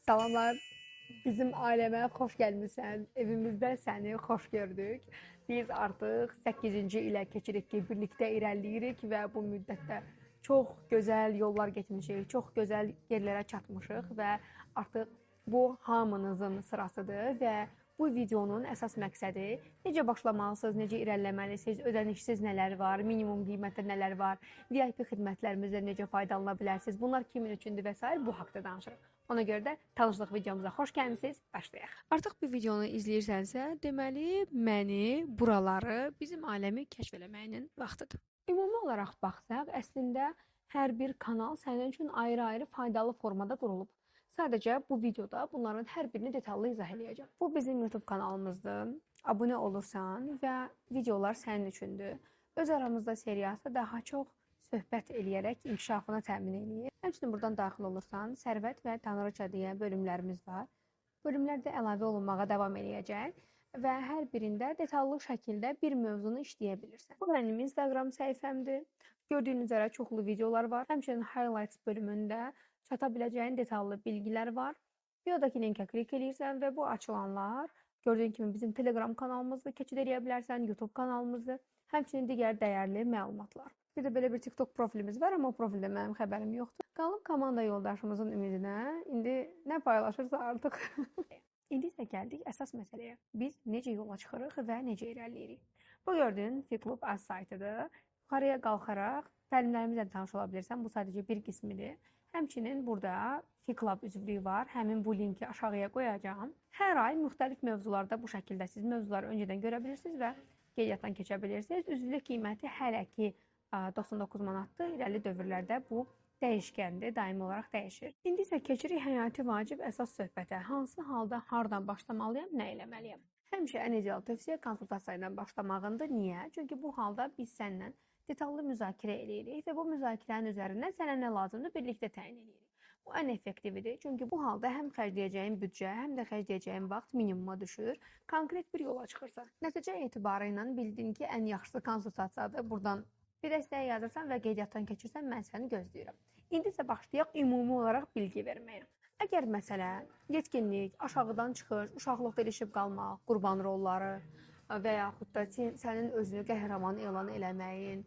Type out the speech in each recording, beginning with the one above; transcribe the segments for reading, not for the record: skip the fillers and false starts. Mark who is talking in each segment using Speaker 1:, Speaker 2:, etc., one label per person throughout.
Speaker 1: Salamlar. Bizim ailəmə xoş gəlmisən. Evimizdə səni xoş gördük. Biz artıq 8-ci ilə keçirik ki, birlikdə irəliləyirik və bu müddətdə çox gözəl yollar getmişik, çox gözəl yerlərə çatmışıq və artıq bu hamınızın sırasıdır və bu videonun əsas məqsədi necə başlamalısınız, necə irəliləməlisiniz, ödənişsiz nələr var, minimum qiymətdə nələr var, VIP xidmətlərimizdən necə faydalana bilərsiniz, bunlar kimin üçündür və sair, bu haqda danışırıq. Ona görə də tanışlıq videomuza xoş gəlmisiniz, başlayaq. Artıq bu videonu izləyirsənsə, deməli məni, buraları, bizim aləmi kəşf eləməyinin vaxtıdır. Ümumi olaraq baxsaq, əslində hər bir kanal sənin üçün ayrı-ayrı faydalı formada qurulub. Sadəcə bu videoda bunların hər birini detallı izah eləyəcəm. Bu bizim YouTube kanalımızdır. Abunə olursan və videolar sənin üçündür. Öz aramızda seriyası daha çox söhbət eləyərək inkişafını təmin eləyir. Həmçinin buradan daxil olursan, Sərvət və Tanrıça deyə bölümlərimiz var. Bölümlər də əlavə olunmağa davam eləyəcək və hər birində detallı şəkildə bir mövzunu işləyə bilirsən. Bu mənim Instagram səhifəmdir. Gördüyünüz üzrə çoxlu videolar var. Həmçinin Highlights bölümündə çata biləcəyin detallı bilgilər var. Biodakı linkə klik eləyirsən və bu açılanlar, gördüyün kimi bizim Telegram kanalımızı keçid eləyə bilərsən, YouTube kanalımızı, həmçinin digər dəyərli məlumatlar. Bir də belə bir TikTok profilimiz var, amma o profildə mənim xəbərim yoxdur. Qalıb komanda yoldaşımızın ümidinə, indi nə paylaşırsa artıq. İndi isə gəldik əsas məsələyə. Biz necə yola çıxırıq və necə irəliləyirik? Bu gördüyün Fiklub az saytıdır. Yuxarıya qalxaraq təlimlərimizlə tanış ola bilirsən. Bu sadəcə bir qismidir. Həmçinin burada Fiklub üzvlüyü var. Həmin bu linki aşağıya qoyacağam. Hər ay müxtəlif mövzularda bu şəkildə siz mövzuları öncədən görə bilirsiniz və qeydiyyatdan keçə bilirsiniz. Üzvlük qiyməti hələ ki 99 manatdır. İrəli dövrlərdə bu dəyişkəndir, daimi olaraq dəyişir. İndi isə keçirik həyati vacib əsas söhbətə. Hansı halda, hardan başlamalıyam, nə eləməliyəm? Həmişə ən ideal tövsiyə konsultasiya ilə başlamağındır. Niyə? Çünki bu halda biz səninlə detallı müzakirə eləyirik və bu müzakirənin üzərindən sənə nə lazımdır birlikdə təyin eləyirik. Bu ən effektividir. Çünki bu halda həm xərcləyəcəyin büdcə, həm də xərcləyəcəyin vaxt minimuma düşür. Konkret bir yola çıxırsan. Nəticə etibarı ilə bildin ki, ən yaxşısı konsultasiyadır. Buradan bir dəstəyə yazırsan və qeydiyyatdan keçirsən, mən səni gözləyirəm. İndi isə başlayaq ümumi olaraq bilgi verməyə. Əgər məsələ yetkinlik, aşağıdan çıxış, uşaqlıqda ilişib qalmaq, qurban rolları və yaxud da sənin özünü qəhrəman elan eləməyin,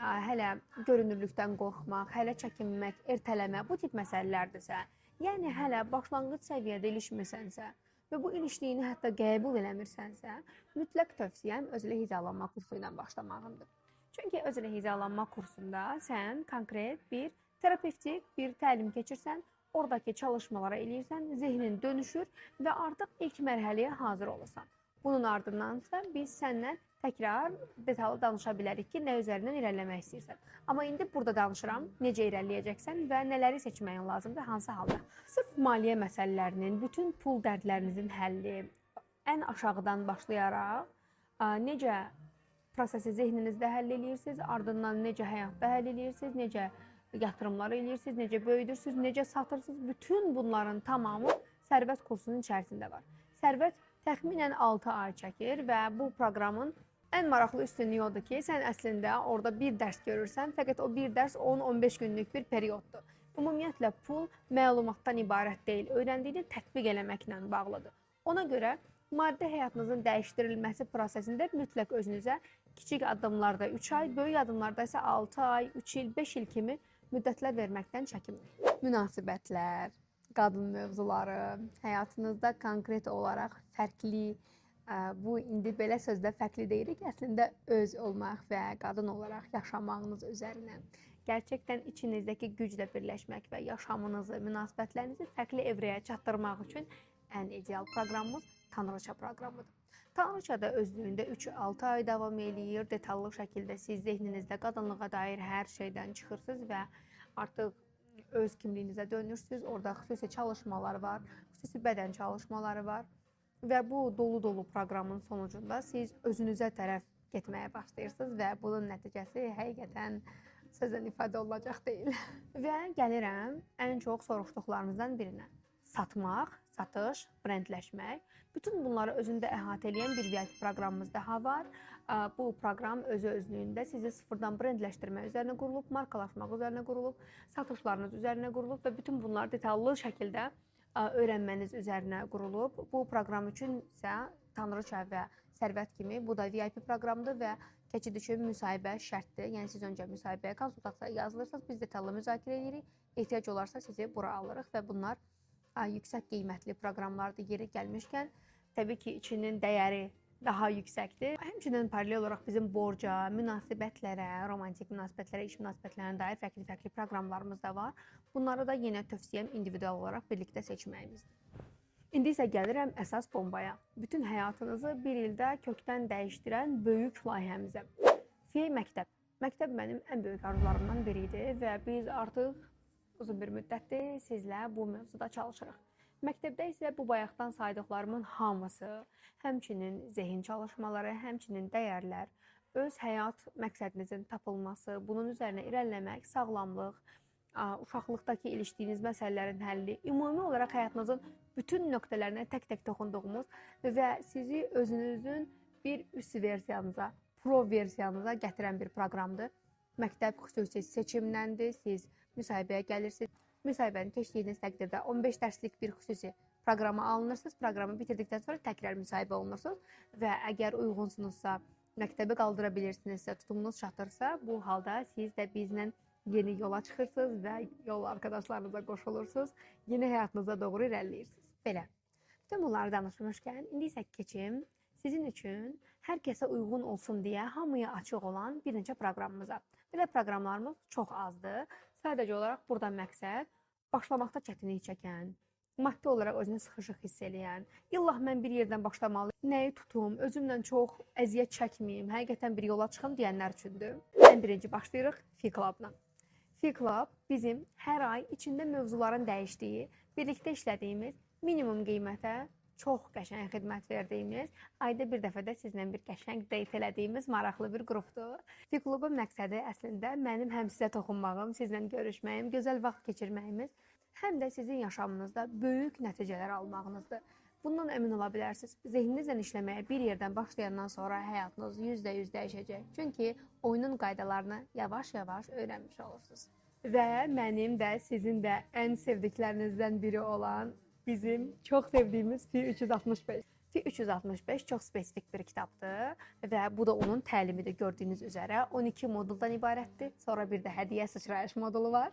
Speaker 1: hələ görünürlükdən qorxmaq, hələ çəkinmək, ertələmə, bu tip məsələlərdirsə, yəni hələ başlanğıc səviyyədə ilişmirsənsə və bu ilişliyini hətta qəbul eləmirsənsə, mütləq tövsiyəm özlə hizalanma kursu ilə başlamağındır. Çünki özlə hizalanma kursunda sən konkret bir terapevtik bir təlim keçirsən, oradakı çalışmalara eləyirsən, zehnin dönüşür və artıq ilk mərhələyə hazır olursan. Bunun ardındansa biz səndən təkrar detallı danışa bilərik ki, nə üzərindən irəliləmək istəyirsən. Amma indi burada danışıram, necə irəliləyəcəksən və nələri seçməyin lazımdır, hansı halda. Sırf maliyyə məsələlərinin, bütün pul dərdlərinizin həlli ən aşağıdan başlayaraq necə prosesi zehninizdə həll eləyirsiniz, ardından necə həyatda həll eləyirsiniz, necə yatırımlar eləyirsiniz, necə böyüdürsünüz, necə satırsınız, bütün bunların tamamı Sərvət kursunun içərisində var. Sərvət təxminən 6 ay çəkir və bu proqramın ən maraqlı üstünlüyü odur ki, sən əslində orada bir dərs görürsən, fəqət o bir dərs 10-15 günlük bir perioddur. Ümumiyyətlə, pul məlumatdan ibarət deyil, öyrəndiyini tətbiq eləməklə bağlıdır. Ona görə maddi həyatınızın dəyişdirilməsi prosesində mütləq özünüzə kiçik addımlarda 3 ay, böyük addımlarda isə 6 ay, 3 il, 5 il kimi müddətlər verməkdən çəkinməyin. Münasibətlər, qadın mövzuları, həyatınızda konkret olaraq fərqli, bu indi belə sözdə fərqli deyirik, əslində öz olmaq və qadın olaraq yaşamağınız üzərinə, gerçəkdən içinizdəki güclə birləşmək və yaşamınızı, münasibətlərinizi fərqli evrəyə çatdırmaq üçün ən ideal proqramımız Tanrıça proqramıdır. Tanrıça da özlüyündə 3-6 ay davam eləyir. Detallı şəkildə siz zehninizdə qadınlığa dair hər şeydən çıxırsınız və artıq öz kimliyinizə dönürsünüz. Orada xüsusi çalışmalar var, xüsusi bədən çalışmaları var və bu dolu-dolu proqramın sonucunda siz özünüzə tərəf getməyə başlayırsınız və bunun nəticəsi həqiqətən sözlə ifadə olunacaq deyil. Və gəlirəm ən çox soruşduqlarımızdan birinə. Satmaq, satış, brendləşmək. Bütün bunları özündə əhatə eləyən bir VIP proqramımız daha var. Bu proqram özü özlüyündə sizi sıfırdan brendləşdirmək üzərinə qurulub, markalaşmaq üzərinə qurulub, satışlarınız üzərinə qurulub və bütün bunlar detallı şəkildə öyrənməniz üzərinə qurulub. Bu proqram üçün isə Tanrıça və Sərvət kimi bu da VIP proqramdır və keçid üçün müsahibə şərtdir. Yəni siz öncə müsahibəyə, konsultasiyaya yazılırsınız, biz detallı müzakirə edirik. Ehtiyac olarsa sizi bura alırıq və bunlar yüksək qiymətli proqramlardır. Yeri gəlmişkən, təbii ki, içinin dəyəri daha yüksəkdir. Həmçinin paralel olaraq bizim borca, münasibətlərə, romantik münasibətlərə, iş münasibətlərinə dair fərqli-fərqli proqramlarımız da var. Bunları da yenə tövsiyəm individual olaraq birlikdə seçməyimizdir. İndi isə gəlirəm əsas bombaya. Bütün həyatınızı bir ildə kökdən dəyişdirən böyük layihəmizə. Fİ məktəb. Məktəb mənim ən böyük arzularımdan biri idi və biz artıq uzun bir müddətdir sizlə bu mövzuda çalışırıq. Məktəbdə isə bu bayaqdan saydıqlarımın hamısı, həmçinin zehin çalışmaları, həmçinin dəyərlər, öz həyat məqsədinizin tapılması, bunun üzərinə irəliləmək, sağlamlıq, uşaqlıqdakı ilişdiyiniz məsələlərin həlli, ümumi olaraq həyatınızın bütün nöqtələrinə tək-tək toxunduğumuz və sizi özünüzün bir üst versiyanıza, pro versiyanıza gətirən bir proqramdır. Məktəb xüsusi seçimləndir, siz müsahibəyə gəlirsiniz. Müsahibəni keçdiyiniz təqdirdə 15 dərslik bir xüsusi proqrama alınırsınız. Proqramı bitirdikdən sonra təkrar müsahibə olunursunuz və əgər uyğunsunuzsa, məktəbi qaldıra bilirsinizsə, tutumunuz çatırsa, bu halda siz də bizlə yeni yola çıxırsınız və yol arkadaşlarınıza qoşulursunuz, yeni həyatınıza doğru irəliləyirsiniz. Belə. Bütün bunları danışmışkən, indi isə keçim sizin üçün hər kəsə uyğun olsun deyə hamıya açıq olan bir neçə proqramımıza. Belə proqramlarımız çox azdır. Sadəcə olaraq burada məqsəd başlamaqda çətinlik çəkən, maddi olaraq özünü sıxışıq hiss eləyən, illah mən bir yerdən başlamalıyam, nəyi tutum, özümlə çox əziyyət çəkməyim, həqiqətən bir yola çıxım deyənlər üçündür. Ən birinci başlayırıq Fi Club-la. Fi Club bizim hər ay içində mövzuların dəyişdiyi, birlikdə işlədiyimiz, minimum qiymətə çox qəşəng xidmət verdiyimiz, ayda bir dəfə də sizlə bir qəşəng date elədiyimiz maraqlı bir qrupdur. Fi Clubun məqsədi əslində mənim həm sizə toxunmağım, sizlə görüşməyim, gözəl vaxt keçirməyimiz, həm də sizin yaşamınızda böyük nəticələr almağınızdır. Bundan əmin ola bilərsiniz. Zehninizlə işləməyə bir yerdən başlayandan sonra həyatınız %100 dəyişəcək. Çünki oyunun qaydalarını yavaş-yavaş öyrənmiş olursunuz. Və mənim də, sizin də ən sevdiklərinizdən biri olan bizim çox sevdiyimiz Fi 365. Fi 365 çox spesifik bir kitabdır və bu da onun təlimidir gördüyünüz üzərə. 12 moduldan ibarətdir. Sonra bir də hədiyyə sıçrayış modulu var.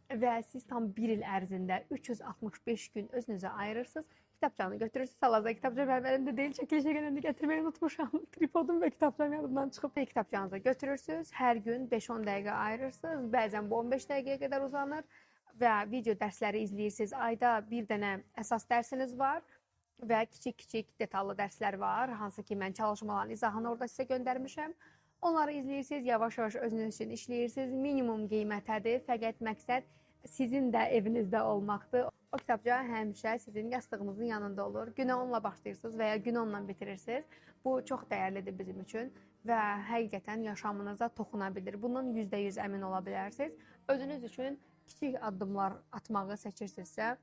Speaker 1: Və siz tam bir il ərzində 365 gün özünüzə ayırırsınız. Kitabçanı götürürsünüz. Hal-hazırda kitabça mənim əlimdə deyil, çəkilişə gələndə gətirməyi unutmuşam. Tripodum və kitabçam yadımdan çıxıb. Kitabçanızı götürürsünüz. Hər gün 5-10 dəqiqə ayırırsınız. Bəzən bu 15 dəqiqəyə qədər uzanır və video dərsləri izləyirsiniz. Ayda bir dənə əsas dərsiniz var və kiçik-kiçik detallı dərslər var. Hansı ki, mən çalışmaların izahını orada sizə göndərmişəm. Onları izləyirsiniz, yavaş-yavaş özünüz üçün işləyirsiniz. Minimum qiymətədir. Fəqət məqsəd sizin də evinizdə olmaqdır. O kitabca həmişə sizin yastığınızın yanında olur. Günə onunla başlayırsınız və ya günə onunla bitirirsiniz. Bu çox dəyərlidir bizim üçün və həqiqətən yaşamınıza toxuna bilir. Bundan %100 əmin ola bilərsiniz. Özünüz üçün kiçik addımlar atmağı seçirsinizsə,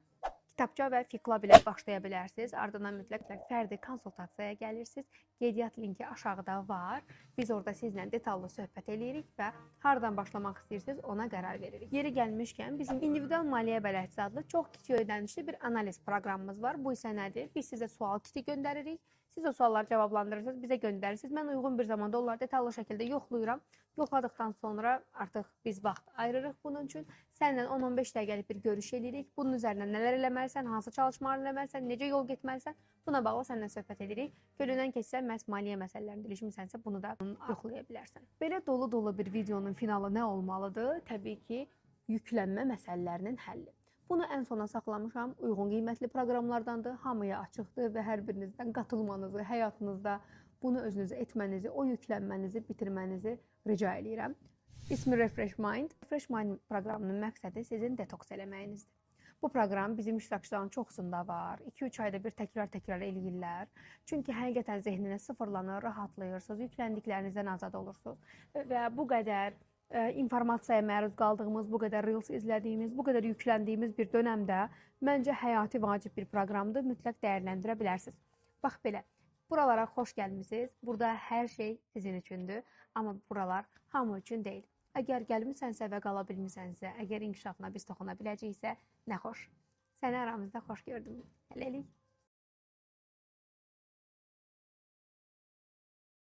Speaker 1: kitabça və Fi Club ilə başlaya bilərsiniz. Ardından mütləq fərdi konsultasiyaya gəlirsiniz. Qeydiyyat linki aşağıda var. Biz orada sizlə detallı söhbət eləyirik və hardan başlamaq istəyirsiniz ona qərar veririk. Yeri gəlmişkən bizim individual maliyyə bələdçisi adlı çox kiçik ödənişli bir analiz proqramımız var. Bu isə nədir? Biz sizə sual kiti göndəririk. Siz o sualları cavablandırırsınız, bizə göndərirsiniz. Mən uyğun bir zamanda onları detallı şəkildə yoxlayıram. Yoxladıqdan sonra artıq biz vaxt ayırırıq bunun üçün. Səninlə 10-15 dəqiqəlik bir görüş edirik. Bunun üzərinə nələr eləməlisən, hansı çalışmalar eləməlisən, necə yol getməlisən, buna bağlı səninlə söhbət edirik. Gönlündən keçsə, məhz maliyyə məsələlərində ilişmisənsə, bunu da yoxlaya bilərsən. Belə dolu-dolu bir videonun finalı nə olmalıdır? Təbii ki, yüklənmə məsələlərinin həlli. Bunu ən sona saxlamışam. Uyğun qiymətli proqramlardandır, hamıya açıqdır və hər birinizdən qatılmanızı, həyatınızda bunu özünüzə etmənizi, o yüklənmənizi bitirmənizi rica eləyirəm. İsmi Refresh Mind. Refresh Mind proqramının məqsədi sizin detoks eləməyinizdir. Bu proqram bizim iştirakçıların çoxsunda var. 2-3 ayda bir təkrar-təkrar eləyirlər. Çünki həqiqətən zehninə sıfırlanır, rahatlayırsınız, yükləndiklərinizdən azad olursunuz. Və bu qədər informasiyaya məruz qaldığımız, bu qədər Reels izlədiyimiz, bu qədər yükləndiyimiz bir dönəmdə məncə həyati vacib bir proqramdır. Mütləq dəyərləndirə bilərsiniz. Bax belə, buralara xoş gəlmisiniz. Burada hər şey sizin üçündür, amma buralar hamı üçün deyil. Əgər gəlmisənsə və qala bilmisənsə, əgər inkişafına biz toxuna biləcəyiksə, nə xoş. Səni aramızda xoş gördüm. Hələlik.